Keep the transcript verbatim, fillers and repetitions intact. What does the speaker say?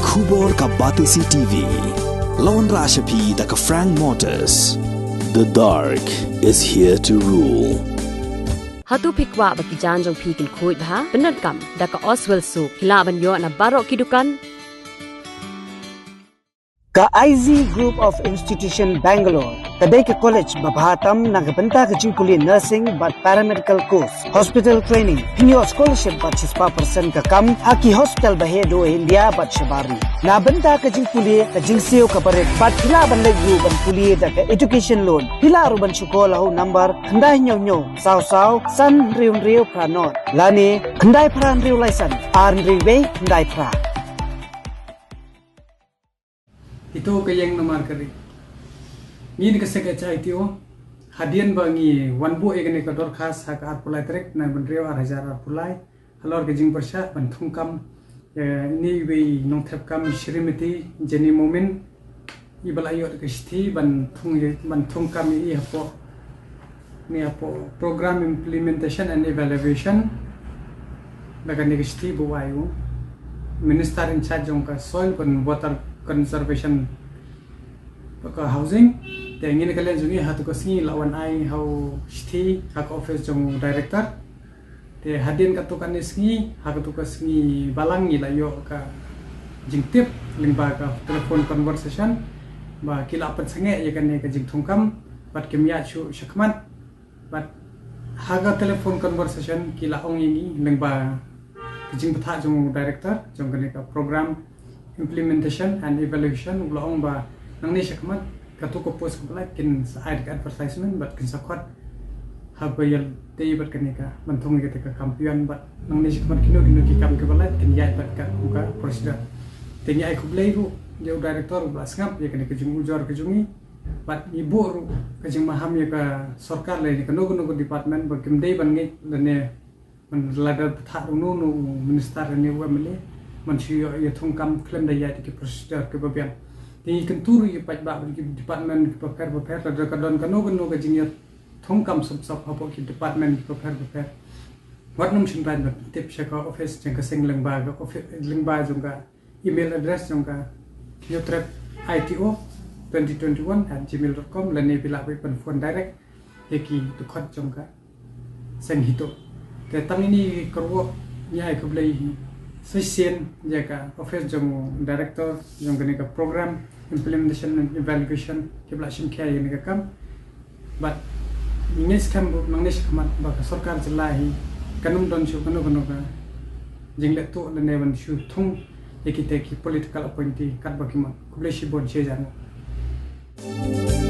Khubor ka Batesi T V. La wanrah sha phi da ka Frank Motors. The dark is here to rule. Hato phi kwah ba ki jaiñ jong phi kin khuid bha? Pyndonkam da ka Oswell Soap. Phi lah ban ïoh na baroh ki dukan. Ka I Z Group of Institution Bangalore ka dei ka college ba bha tam na ka bynta ka jingpule nursing bad paramedical course, hospital training. Phin ïoh scholarship bad shispah percent ka kam ha ki hospital ba heh duh India bad shabar ri. Na bynta ka jingpule, ka jingsiew kaba rit bad phi lah ban leit ruh ban pule da ka education loan. Phi lah ruh ban shu call ha u number khyndai hynñiew hynñiew saw saw san hynriew hynriew phra nod lane khyndai phra hynriew lai san ar hynriew wei khyndai phra. Ito ka ïeng namar ka ri. Ngi na ka seng H I T O, hadien ba ngi wan buh ïa kane ka dorkhas ha ka arphew lai tarik na bynriew ar hajar arphew lai, halor ka jingpyrshah ban thungkam ïa ine iwei i nongthep kam, Shrimati Jenny Momin, iba la ïoh da ka shithi ban thung, ban thungkam ïa i hapoh, ne hapoh Program Implementation and Evaluation. Da kane ka shithi ba u ai u Minister in charge jong ka Soil bad Water Conservation bad ka Housing. Te ngi na ka liang jong ngi ha tu ka sngi la wan ai ha u shithi ha ka office jong u Director. Te hadien katu kane sngi, ha katu ka sngi balang ngi la ïoh ka jingtip lyngba ka telephone conversation ba ki la pynsangeh ïa kane ka jingthungkam bad kim ïaid shuh shakhmat. Bad ha ka telephone conversation ki la ong ïa ngi lyngba ka jingbthah jong u Director jong kane ka Program Implementation and Evaluation, u la ong ba nangne shakhmat katu ka post kaba lait kin sa ai da ka advertisement bad kin sa khot haba ïadei bad kane ka ban thung ïa kata ka kam pion, bad nangne shakhmat kino kino ki kam kiba lait kin ïaid bad ka, ka procedure. Te ngi ai khublei ruh ïa u Director uba la sngap ïa kane ka jingujor ka jong ngi. Bad ngi buh ruh ka jingmaham ïa ka sorkar lane kano kano ka department ba kim dei ban ngeit lane man lada bthah ruh uno uno u minister ne u M L A, man shu ïoh ïa thungkam khlem da ïaid ki procedure kiba biang. Te ngi kyntu ruh ïa paidbah bad ki department kiba pher ba pher, lada ka don kano kano ka jingïathungkam sop sop hapoh ki department kiba pher ba pher, wat nym shynrang ban tip sha ka office jong ka seng lyngba ka office, lyngba jong ka email address jong ka Hynñiewtrep I T O twenty twenty-one at gmail dot com, lane phi lah ban phone direct ïa ki dkhot jong ka seng HITO. Te tang ine i kyrwoh, ngi ai khublei shisien ïa ka office jong u Director jong kane ka Program Implementation and Evaluation kiba la shim khia ïa kane ka kam. Bad ngi ngeit skhem ruh nangne shakhmat ba ka sorkar jylla hi kan ym don shuh kano kano ka jingleh tuh lane ban shu thung ïa kita ki political appointee katba ki mon. Khublei shibun, shi hajar nguh.